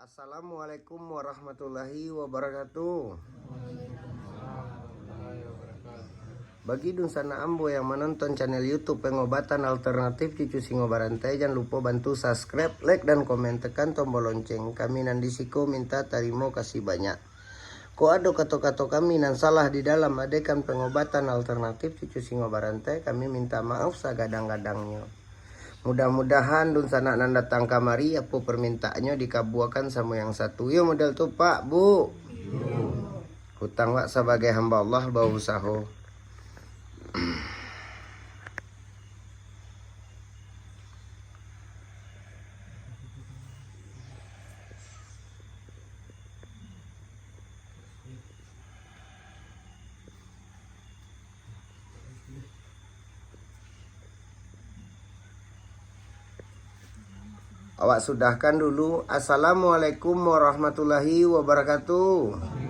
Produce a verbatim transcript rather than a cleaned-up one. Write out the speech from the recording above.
Assalamualaikum warahmatullahi wabarakatuh. Bagi dunsanak ambo yang manonton channel YouTube Pengobatan Alternatif Cucu Singo Barantai, jan lupo bantu subscribe, like, dan komen, tekan tombol lonceng. Kami nan di siko minta tarimo kasih banyak. Kok ado kato-kato kami nan salah di dalam adekan Pengobatan Alternatif Cucu Singo Barantai, kami minta maaf sagadang-gadangnyo. Mudah-mudahan dunsanak nan datang kamari, apo permintaannyo dikabuakan samo yang satu. Iyo model tu, Pak, Bu. Utang wak sabagai hamba Allah, bausaho. Awak sudahkan dulu. Assalamualaikum warahmatullahi wabarakatuh.